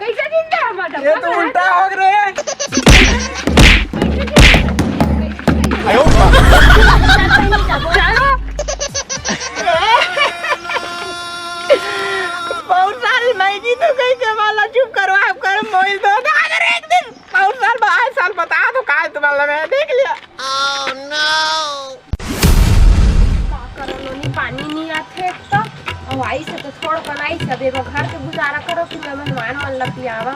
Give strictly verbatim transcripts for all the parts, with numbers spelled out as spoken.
कैसे जीत गए हमारा ये तो डब्बा? उल्टा हो गए। बहुत सारी मैगी तो कहीं के वाला चुप करो, आप करो मोबाइल दो। अगर एक दिन बहुत साल बाद, साल बता दो काल तुम्हारा मैं देख लिया। का करो नोनी, पानी नहीं आथे एक तो, अउ आइस हे तो थोड़ कन आइस, अब एमा घर के गुजारा करो कि मैं मेहमान मन ला पियावा।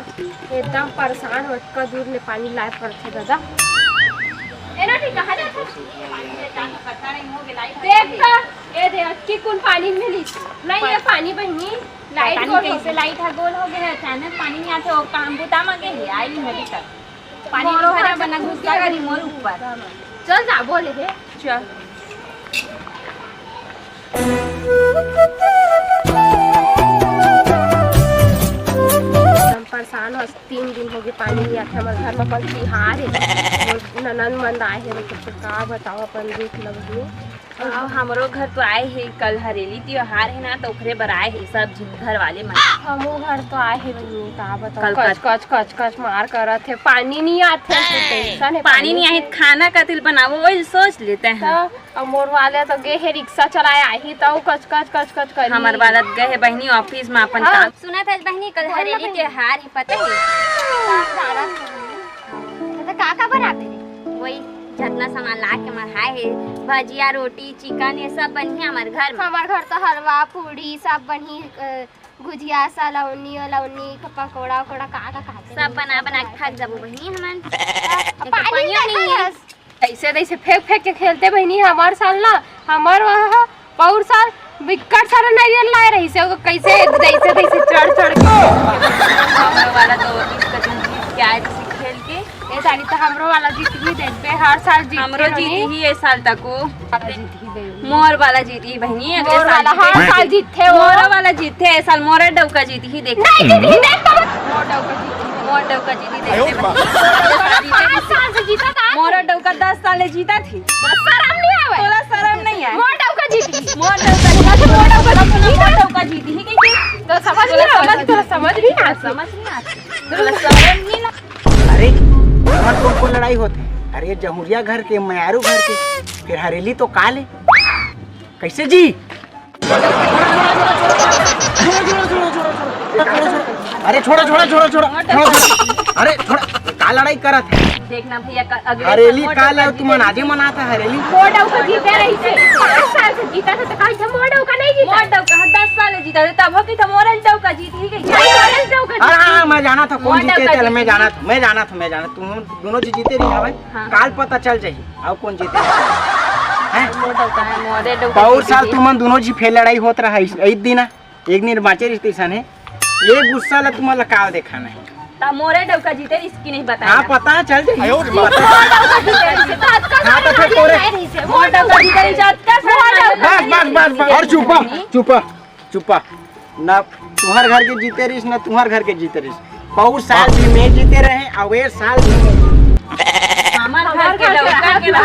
एकदम परेशान हो, अतका दूर ले पानी लाए पड़थे दादा। ए नोनी, कहाँ जाथस? देख तो, ए दे, अतकी कुन पानी मिलिस? नहीं, ये पानी बहिनी, लाइट पता नहीं गोल हो कैसे गई। लाइट ह गोल हो गया है, अचानक पानी नहीं आथे, वो काम बुता म गे हे, आई नहीं अभी तक। पानी मोरो भरा घर बना घुस गया करी मोर ऊपर। चल जा, बोले हे। चल। हम परेशान हो, तीन दिन हो गए पानी नहीं आथे हमर घर में, कल तिहार है, मोर ननद मन आए हैं, मतलब का बताओ अपन दुख लग गई। अब हमरो घर तो आए हे, कल हरेली त्योहार हे ना, तो ओकरे बर आए हे सब झिन घर वाले मन। हमो घर तो आए हे बहिनी, का बताओ, कल कच कच कच कच मार करत हे, पानी नहीं आथे, तो टेंशन हे, पानी नहीं आए, खाना कतिल बनाबो, वही सोच लेते हैं। तो अब मोर वाले तो गे हे रिक्शा चलाए, आही तो कच कच कच कच करी। हमर वाला गे हे बहिनी ऑफिस में अपन हाँ। काम। सुना था बहिनी, कल बोल ना हरेली बहिनी। त्योहार हे, पता है? तो का का बनाते हैं? वही जतना सामान ला के मढ़ाए हे, भजिया, रोटी, चिकन, ये सब बनही हमर घर में। हमर घर तो हलवा, पूड़ी, सब बनही, अ, गुजिया, सलौनी, उलौनी, पकौड़ा, उकौड़ा, का, का खाते सब हैं, बना, सब बना के बनाते थक हैं। जाबो बहिनी हमन। अब एक पानी पनियो नहीं नहीं है। है। ऐसे तैसे फेंक, फेंक के खेलते बहिनी, हमर साल ना, हमर वहाँ पौर साल बिक्कट सारा नारियल लाए रहिसे, ओकर कैसे जैसे तैसे चढ़ चढ़ के हमरो वाला तो इसका दिन जीत के आए जैसे खेल के। ए साली तो हमरो वाला जीत ही देबे, हर साल जीत हमरो के जीत रही। ही ए साल तक वो। जीत ही देबे। मोर वाला जीत ही बहिनी, अगले मोर साल वाला जीते। हर साल जीतथे वो। मोर वाला जीतथे, ए साल मोर डौका जीत ही देख। नहीं जीत ही देख तो। मोर डौका जीत ही। मोर डौका जीत ही देख। हर साल से जीता था। मोर डौका दस साल ले जीता थी। शरम नहीं आवे। तोला शरम नहीं आए। मोर डौका जीत गई। मोर डौका जीत गई। मोर डौका जीत गई। मोर डौका जीत ही गई। तो समझ नहीं आवे। तोला समझ नहीं आवे। समझ नहीं आवे। तोला शरम नहीं ना। अरे, हमर कौन कौन लड़ाई होथे? अरे, जहुरिया घर के, मयारू घर के, फिर हरेली तो काले। कैसे जी? अरे छोड़ा, छोड़ा, छोड़ा, छोड़ा, छोड़ा, छोड़ा। अरे छोड़ा, का लड़ाई करत है? देखना भैया, का-, अगले हरेली साल मोर काल डौका है, जीते। तुमन आजे मनात है हरेली। मोर डौका जीते रहिसे, पाँच साल से जीता था, तो कल से मोर डौका नहीं जीता। मोर डौका, हाँ, दस साल जीता था, तब हो कि था मोर डौका जीत ही गई। नहीं, मोर डौका हाँ, जीत हाँ, हाँ, मैं जाना था कौन मोर जीते डौका थे, जीत मैं ही। जाना था, मैं जाना था, मैं जाना था, तुम दोनों जी जीते रही हवे, हाँ। काल पता चल जाही। अउ कौन जीते? हैं? मोर डौका है, मोरे डौका पौर जीते साल ही। तुमन दोनों जी फेर लड़ाई होत रहा, इस, एक दिन, एक दिन बाँचे रिहिस तइसन हे। ये गुस्सा ला तुमन ला का देखाना हे? ता मोरे डौका जीते, इसकी नहीं बताया। हाँ, पता चल जाही। मोर डौका जीते रिहिस, तो अतका हाँ, तो फिर तोरे नहीं रिहिस, मोर डौका जीते रिहिस, अतका मोर डौका बस, बस, बस, बस। अउ चुपा, चुपा। चुपा, ना तुहर घर के जीते रहिस, ना तुहर घर के जीते रहिस। पउर साल भी मैं जीते रहे, अउ ए साल भी मैं। हमर घर के डौका के रहा।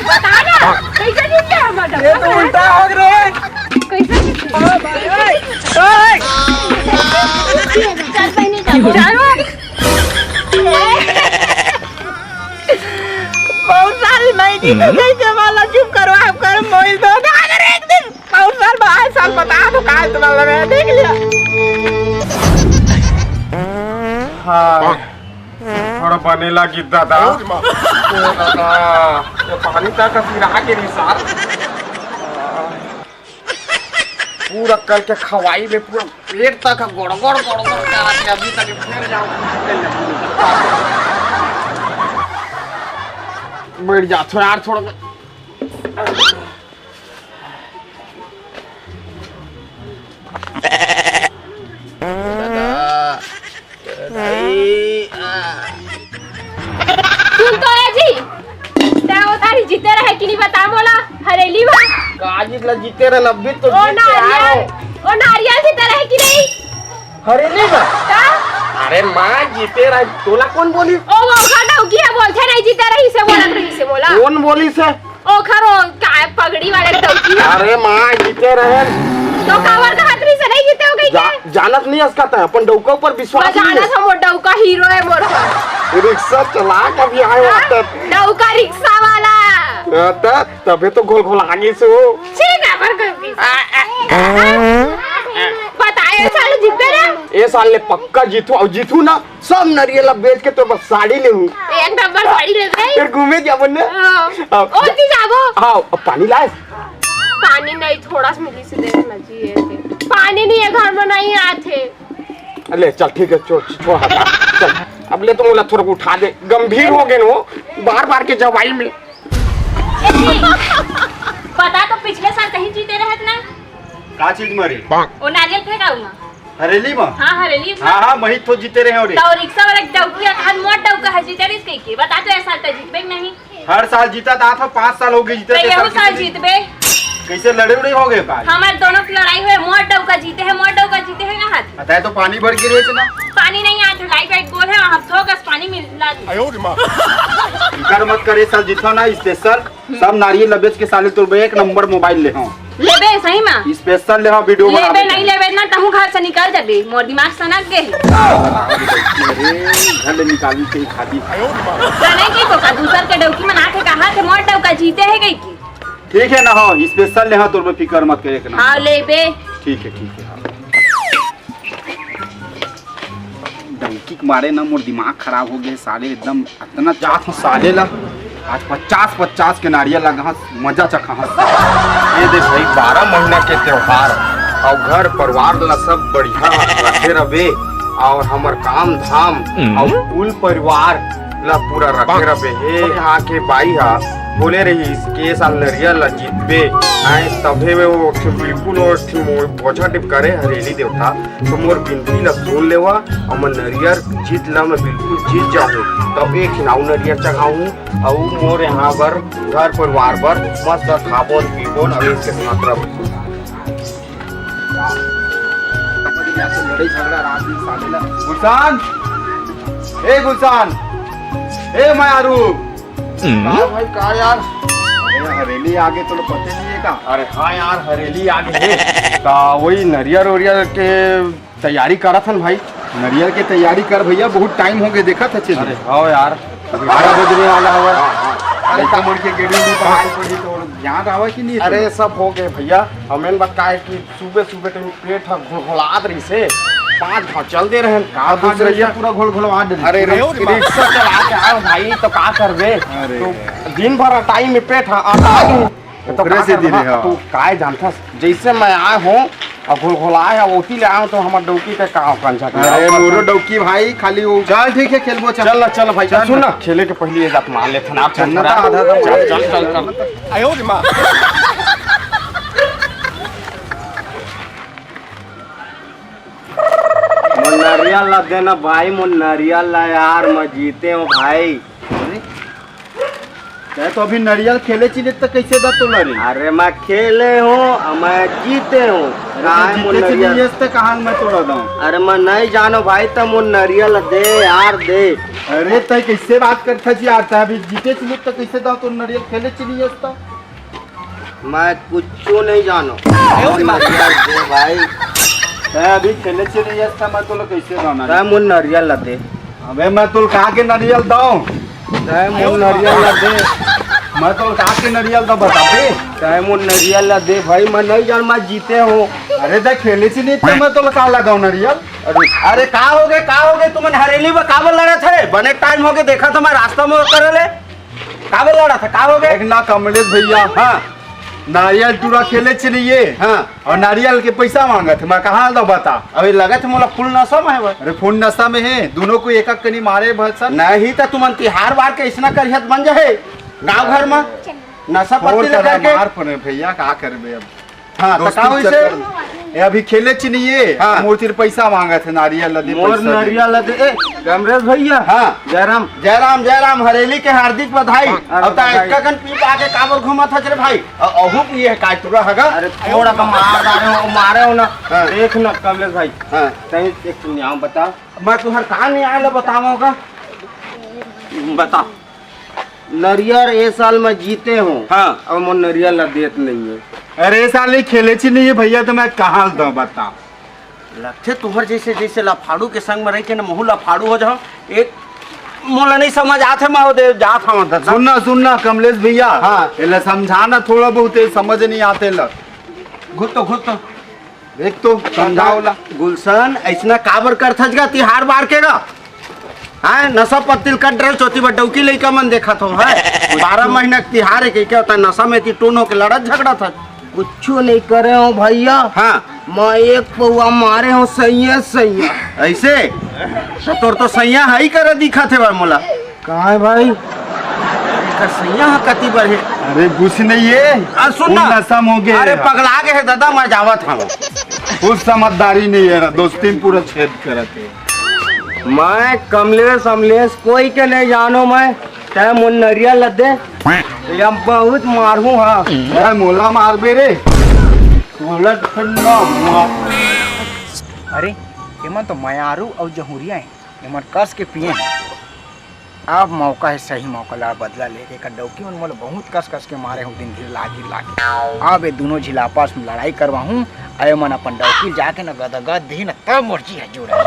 बता ना, कैसे जीत गया हमर डौका? ये तो उल्टा हो गए। कैसे जीत गया? ओ भाई, ओए। चल बहिनी, चल। चलो। बहुत सारी मैं जी तो हम्म। कहीं के वाला चुप करो, आप करो मोबाइल दो। अगर एक दिन बहुत साल बाद, साल बता दो, काल तुम्हारा मैं देख लिया। हाँ, थोड़ा बने लगी दादा। ओ दादा, ये पानी तक का सिरा के नहीं सार। पूरा कल के खवाई में पूरा पेट तक गोड़ गोड़ गोड़ गोड़ करत हे, अभी तक फेर जाओ। बैठ जा, थोड़ा यार, थोड़ा। सुन तो ए जी, तै ओ तारी जीते रहे कि नहीं बता मोला, हरेली में। का जीत ला जीते रहे, अभी तो ओ जीत के आए नारियल, हो। ओ नारियल जीते रहे कि नहीं? हरेली में? का? अरे माँ जीते रहे, तोला कौन बोली? ओ वो का डौकी है, बोलथे नहीं जीते रहिसे, बोलत रहिसे मोला। कौन बोली से? ओखर ओ का पगड़ी वाले डौकी। अरे माँ, जीते रहे। तो काबर का हाथ से नहीं जीते हो गई जा, क्या? जानत नहीं हस का तैं, अपन डउका ऊपर विश्वास नहीं है। जानत हँव, मोर डउका हीरो है मोर। रिक्शा चला के भी आए हो तब। डउका रिक्शा वाला। हाँ, तब, तभे तो घोल घोल आगे से हो। छी, काबर कर दी? बताए साले जीतबे ना। ए साल ले पक्का जीतहूँ, अउ जीतहूँ ना, सब नरियर ला बेच के तोर बर साड़ी लेहूँ। एक नंबर साड़ी लेबे। फिर घूमे जाबो ना। हाँ। अब ओती जाबो। हाँ, अब पानी लाए। पानी नहीं, थोड़ा सा मिली से देख ना जी, ऐसे। पानी नहीं है घर में, नहीं आते। ले चल, ठीक है, छोड़, छोड़, हटा। चल, अब ले तो मोला थोड़ा उठा दे, गंभीर हो गए हो बार बार के जवाई में। पता तो पिछले साल कहीं जीते रहत ना। का चीज मरे? वो नारियल फेंका हुआ। हरेली में? हाँ, हरेली में। हाँ, हाँ, वही तो जीते रहे हो रे। तो रिक्शा वाला डौकी का कहा, मोर डौका है, जीते रहिस कह के। बता तो, ऐसा तो जीतबे कि नहीं? हर साल जीता था, था पाँच साल हो गए जीता तो था, यहू साल जीतबे। कैसे लड़े उड़े हो गए का? हमारे दोनों की लड़ाई हुए, मोर डौका जीते हैं, मोर डौका जीते हैं, कहा। अतः तो पानी भर गिरे ना। पानी नहीं आया था, लाइट वाइट गोल है, हम थोक पानी मिला दी। कर मत करे, साल जीता ना, स्पेशल। सब नारियल ला बेच के साले तोर बर एक नंबर मोबाइल ले हूँ। लेबे सही में? स्पेशल ले हूँ, वीडियो लेबे बनावे नहीं के। लेबे ना, तहूँ घर से निकल जाबे, मोर दिमाग सनक गे। अरे, घर ले निकाली के खाली। नहीं की तो का दूसर के डौकी में आके कहा थे, मोर डौका जीते है कहीं की। ठीक है ना, हाँ, स्पेशल ले हूँ तोर बर, फिकर मत करे एक नंबर। हाँ, लेबे। ठीक है, ठीक है, हाँ। डंकी के मारे ना मोर दिमाग खराब हो गया साले, एकदम अतना जात हूँ साले ला। आज पचास पचास के नारियल लगा हस, मजा चखा हस। ये देख भाई, बारह महीना के त्योहार अउ घर परिवार ला सब बढ़िया रखे रबे अउ हमर काम धाम अउ कुल परिवार ला पूरा रखे रबे। हे यहाँ के बाई हा बोले रहिस के साल नरियल ला जीतबे, आए तभे में वो ठिम बिल्कुल वो ठिम वो बोझा टिप करे हरेली देवता। तो मोर बिनती ला सुन लेवा, अउ मैं नरियर जीत ला, मैं बिल्कुल जीत जाहूँ। तो एक ठिन अउ नरियर चघाहूँ, अउ मोर यहाँ बर, घर परिवार बर मस्त खाबोन पीबोन, अउ एक के साथ रह। लड़ाई झगड़ा रात दिन साले ला। गुलशान, ए गुलशान, ए मायारू, का भाई, का यार? अरे, हरेली आगे तो पते नहीं है का? अरे हाँ यार, हरेली आगे है। का वही नरियर ओरियर के तैयारी करत हन भाई। नरियर के तैयारी कर भैया, बहुत टाइम हो गए देखत है चीज। अरे हाँ यार, बारह बजने वाला हवा। हाँ, हाँ। अरे, कमर के गेड़ी में पढ़ाई पढ़ी तो ध्यान रहा कि नहीं? अरे, सब हो गए भैया। हमें बस का है कि सुबह सुबह टाइम पेट ह घुलघुलात रहिसे, पाँच घाव चल दे रहन। का अब दूसरे भैया पूरा घुलघुलवा दे। अरे रे, रिक्शा चला के आयो भाई, तो का करबे? अरे। तो दिन भर टाइम में पेट ह आता है। तो ओकरे का से करबे? दिन है। तू काय जानथस, जैसे मैं आए हूँ और घुलघुलाए है, ओती ले आए हूँ, तो हमर डौकी के का कंझा के अरे आओ। मोरो डौकी भाई, खाली वो चल, ठीक है, खेलबो, चल। चल ना, चल भाई, चल सुन ना। ना, खेले के पहले ये जात मान ले थना, चल ना, आधा, आधा चल, चल, चल, चल। आयो रे माँ। मोर नरियल ला देना भाई, मोर नरियल ला यार, मैं जीते हूँ भाई। अरे, तै तो अभी नरियल खेले चिले तो कैसे दा तोला रे? अरे मैं खेले हूँ, मैं जीते हूँ। अरे, काहे तो मोर जीते नरियल? चिले यस तो कहाँ मैं तोला दाऊँ? अरे मैं नहीं जानो भाई, तो मोर नरियल दे यार, दे। अरे तै कैसे बात करता जी यार, तै अभी जीते चिले तो कैसे दा तो नरियल खेले चिले यस तो? मैं कुछ नहीं जानो। मोर नरियल दे भाई। तै अभी खेले चिले यस तो मैं तोला कैसे दाऊँ? तै मोर नरियल ला दे। अबे मैं तोल कहा के नरियल दऊँ? तै मोर नरियल ला दे। मैं तोल कहा के नरियल दऊँ बता बे। तै मोर नरियल ला दे भाई, मैं नहीं जान, मैं जीते हूँ। अरे तै खेले चिले तो मैं तोल कहा लगाऊँ नरियल? अरे, अरे का हो गए, का हो गए? तुमन हरेली में काबर लड़त है? बने टाइम हो गए, देखा तो मैं रास्ता में करे ले। काबर लड़त है, का हो गए? देख ना कमलेश भैया, हाँ। नारियल टूरा खेले चिले ये। हाँ। और नारियल के पैसा मांगत है, मैं कहाँ दो बता? अबे लगत है मोला फुल नशा में है वो। अरे फुल नशा में है, दोनों को एक एक कनी मारे भर सर। नहीं तो तुमन तिहार बार के इसना करिहत बन जाए गाँव घर में नशा और पत्ती करा लेकर के। मार पड़े भैया, का करबे अब? हाँ, तो दोस्ती का होइसे? चक्कर में। ए, अभी खेले चिले ये, हाँ। मोर तीर पैसा मांगत है, नारियल ला दे, मोर पैसा दे। नारियल ला दे, ए, कमलेश भैया। हाँ। जयराम। जयराम, जयराम, हरेली के हार्दिक बधाई। हाँ, अब ता बधाई। एक्का कन पी पा के काबर घूमत हच रे भाई? अ-, अहू पिए है काय टूरा हगा? अरे थोड़ा कम मार डारे हो, मारे हो ना। हाँ। देख ना कमलेश भाई। हाँ। तैं एक ठो न्याय बता। मैं तुहर का न्याय ला बतावंव का? बता। नरियर ए साल मैं जीते हूँ। हाँ। अब मोर नरियर ला देत नहीं है। अरे ए साल नहीं खेले चिले ये भैया, तो मैं कहाँ दो बता। लगथे तुहर जइसे, जइसे लफाड़ू के संग में रहिके ना महूँ लफाड़ू हो जाहूँ। एक मोला नइ समझ आत हे, मैं ओदे जात हवं ददा। सुन ना, सुन ना कमलेश भइया। हाँ। एला समझा ना थोड़ा बहुत, ये समझ नइ आत हे ला। घुट तो, घुट तो। देख तो, समझा ओला। गुलशन, अइसना काबर करथस गा तिहार बार के गा? हाँ, नशा पत्ती ल कट डरे चोती बर डौकी लइका मन देखत हो, हैं? बारह महीना के तिहार हे, कहिके ओता नशा में ती टून होके लड़त झगड़त हस। कुछु नइ करे हंव भइया। हाँ। मैं एक पौवा मारे हंव सइयां, सइयां। अइसे? त तोर तो सइयां हई करा दिखत हे भाई मोला। कहाँ हे भाई? एकर सइयां ह कति बर हे? अरे कुछ नहीं हे। अरे सुन ना। नशा में हो गया अरे हे। पगला गे हे ददा, मैं जावत हंव। कुछ समझदारी नहीं हे ना, दोस्ती में पूरा छेद करत हे। मैं कमलेश अमलेश कोई के नइ जानों मैं। तैं मोर नरियल ल दे, या बहुत मारहूँ हाँ। ए, मोला मारबे रे। तोला ठंडा मार। अरे, एमन तो मयारू अउ जहूरिया हे, एमन कस के पिए हे। अब मौका हे, सही मौका ला बदला लेके। एकर डौकी मन मोला बहुत कस कस के मारे हे, ओ दिन घिरला घिरला के। अब ए दूनों झिन आपस में लड़ाई करवाहूँ, अउ एमन अपन डौकी जाके न गदगद दिही न, तब मोर जी हजूर हे।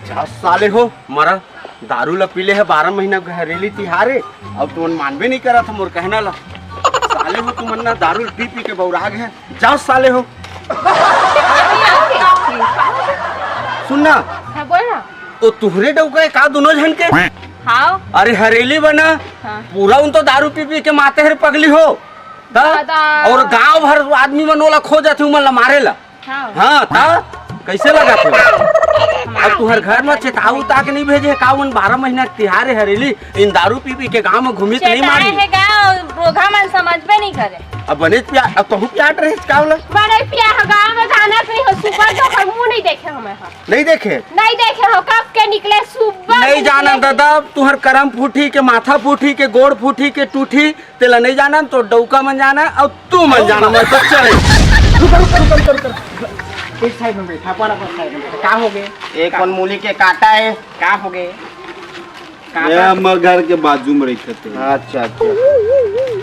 जा साले हो, मरा दारू ला पी ले हे, बारह महीना के हरेली तिहार हे, अउ तुमन मानबे नइ करत हो मोर कहना ला। साले हो, तुमन ना दारू ला पी पी के बौरा गे हे। जाओ साले हो। सुन ना। हाँ, बोल ना। ओ तुहरे डौका हे का दूनों झन के? हाँ। अरे हरेली बना, हाँ। पूरा उन तो दारू पी पी के माते हे रे पगली हो। त? दादा। अउ गांव भर आदमी मन ओला खोजत हे, उमन ला मारे ला। हाँ। हाँ, त कइसे लगथे? अब तुहर घर में चेताऊ उता के नइ भेजे हे का? उन बारह महीना के तिहार हे हरेली, इन दारू पी पी के गांव में घूमी त नइ चेताए मारी। हे गा, रोगहा मन समझबे नइ करे। अब बने पिया, अब तहूँ पियाट रहे का ओला? बने पिया हो, गांव में जानत नइ हो, सुबह तो ओकर मुंह नइ देखे हंव मैं। नइ देखे? नइ देखे हंव, कब के निकले सुबह नइ जानन ददा, तुहर करम फूटी के, माथा फूटी के, गोड़ फूटी के टूटी, तेला नइ जानन, तोर डौका मन जानय, अउ तुमन जानव, मैं तो चले। रुक, रुक, रुक, रुक, रुक। एक साइड में बैठा, बराबर साइड में बैठा। का हो गे? एक मन मूली के कांटा हे। का हो गे? कांटा? ये हमर घर के बाजू में रहिथे। अच्छा, अच्छा।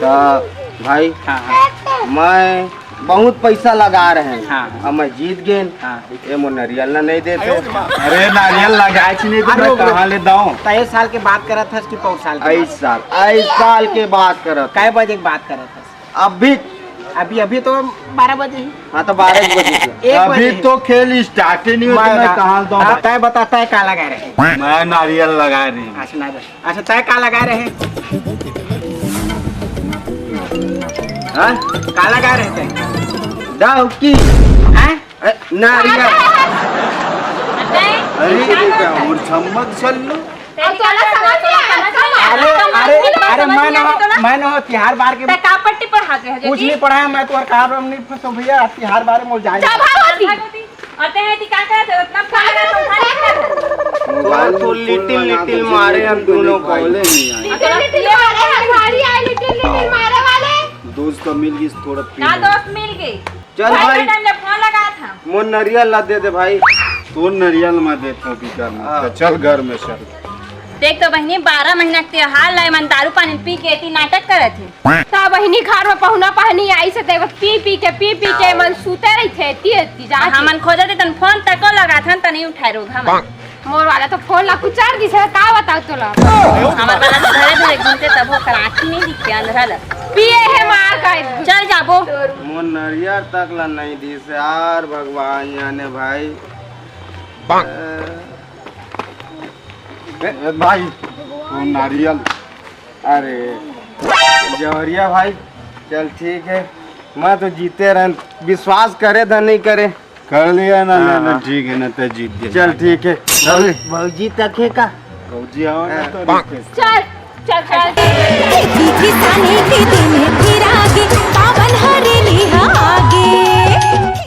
त भाई, हाँ, हाँ। मैं बहुत पैसा लगा रहे हैं, हाँ। अब मैं जीत गेन। हाँ। ये मोर नरियल ला नइ देते। अरे नारियल लगाए छी नहीं तो अरे मैं रुक, रुक। कहाँ ले दऊं? त ए साल के बात करत हस कि पौर साल के? अइस साल, अइस साल के बात करत। कै बजे के बात करत हस? अभी। अभी, अभी तो बारह बजे ही। हाँ, तो बारह बजे से। एक बजे अभी ही। तो खेल start ही नहीं हुआ, तो मैं मैं कहाँ दऊं हाँ, भाई? तय बता, तय का लगा रहे? मैं नारियल लगा रहे हूँ। अच्छा, नारियल। अच्छा, तय का लगा रहे? हाँ? का लगा रहे तय? डौकी। हाँ? ए, नारियल। अरे, अरे, क्या हो गया? और चम्मच चल लो। अरे, अरे, अरे, मैं ना, मैं ना तिहार बार के तै का पट्टी पढ़ा के है, कुछ नहीं पढ़ा है, मैं तो और कहा नहीं फंसो भैया, तिहार बारे में जाए। जा भागो ती। और ते है ती का करत है? उतना पढ़ा है, तो उठा नहीं करत। मोबाइल तो लिटिल लिटिल मारे हम दोनों को। लिटिल लिटिल मारे, हमारी आई लिटिल लिटिल मारे वाले। दोस्त तो मिल गई, थोड़ा पी ना ले। दोस्त मिल गई। चल भाई भाई। का टाइम ले फोन लगा था। मोर नरियल ला दे दे भाई। तोर नरियल मैं देथों, फिकर मत कर। हाँ। चल घर में चल। देख तो बहिनी, बारह महीना के त्योहार ला एमन दारू पानी पी के एती नाटक करत हे। त बहिनी घर में पहुना पहनी आइसे त पी पी के, पी पी के मन सुते रहिथे, एती एती जाके। हमन खोजत हन, फोन तको लगाथन त नहीं उठाए रोगहा मन। मोर वाला तो फोन ला कुचार दिस हे, का बताओ तोला। हमर वाला तो घरे धरे घूमथे, तब ओकर आँखी नहीं दिखथे, अंधरा ला। पिए हे मार का। चल जाबो। मोर नरियर तक ला नहीं दिस हे यार, भगवान जाने भाई। ए, ए, भाई, वो नारियल। अरे, जौहरिया भाई, चल ठीक है, मैं तो जीते रहन, विश्वास करे धन नहीं करे। कर लिया ना, हाँ, ना, ना, हाँ। ठीक है ना, तै जीत गया। चल ठीक है। चल। भौजी तक है का? भौजी आओ ना हाँ। तो रिक्वेस्ट। चल, चल, चल। किसानी के दिन फिर आगे, पावन हरेली आगे।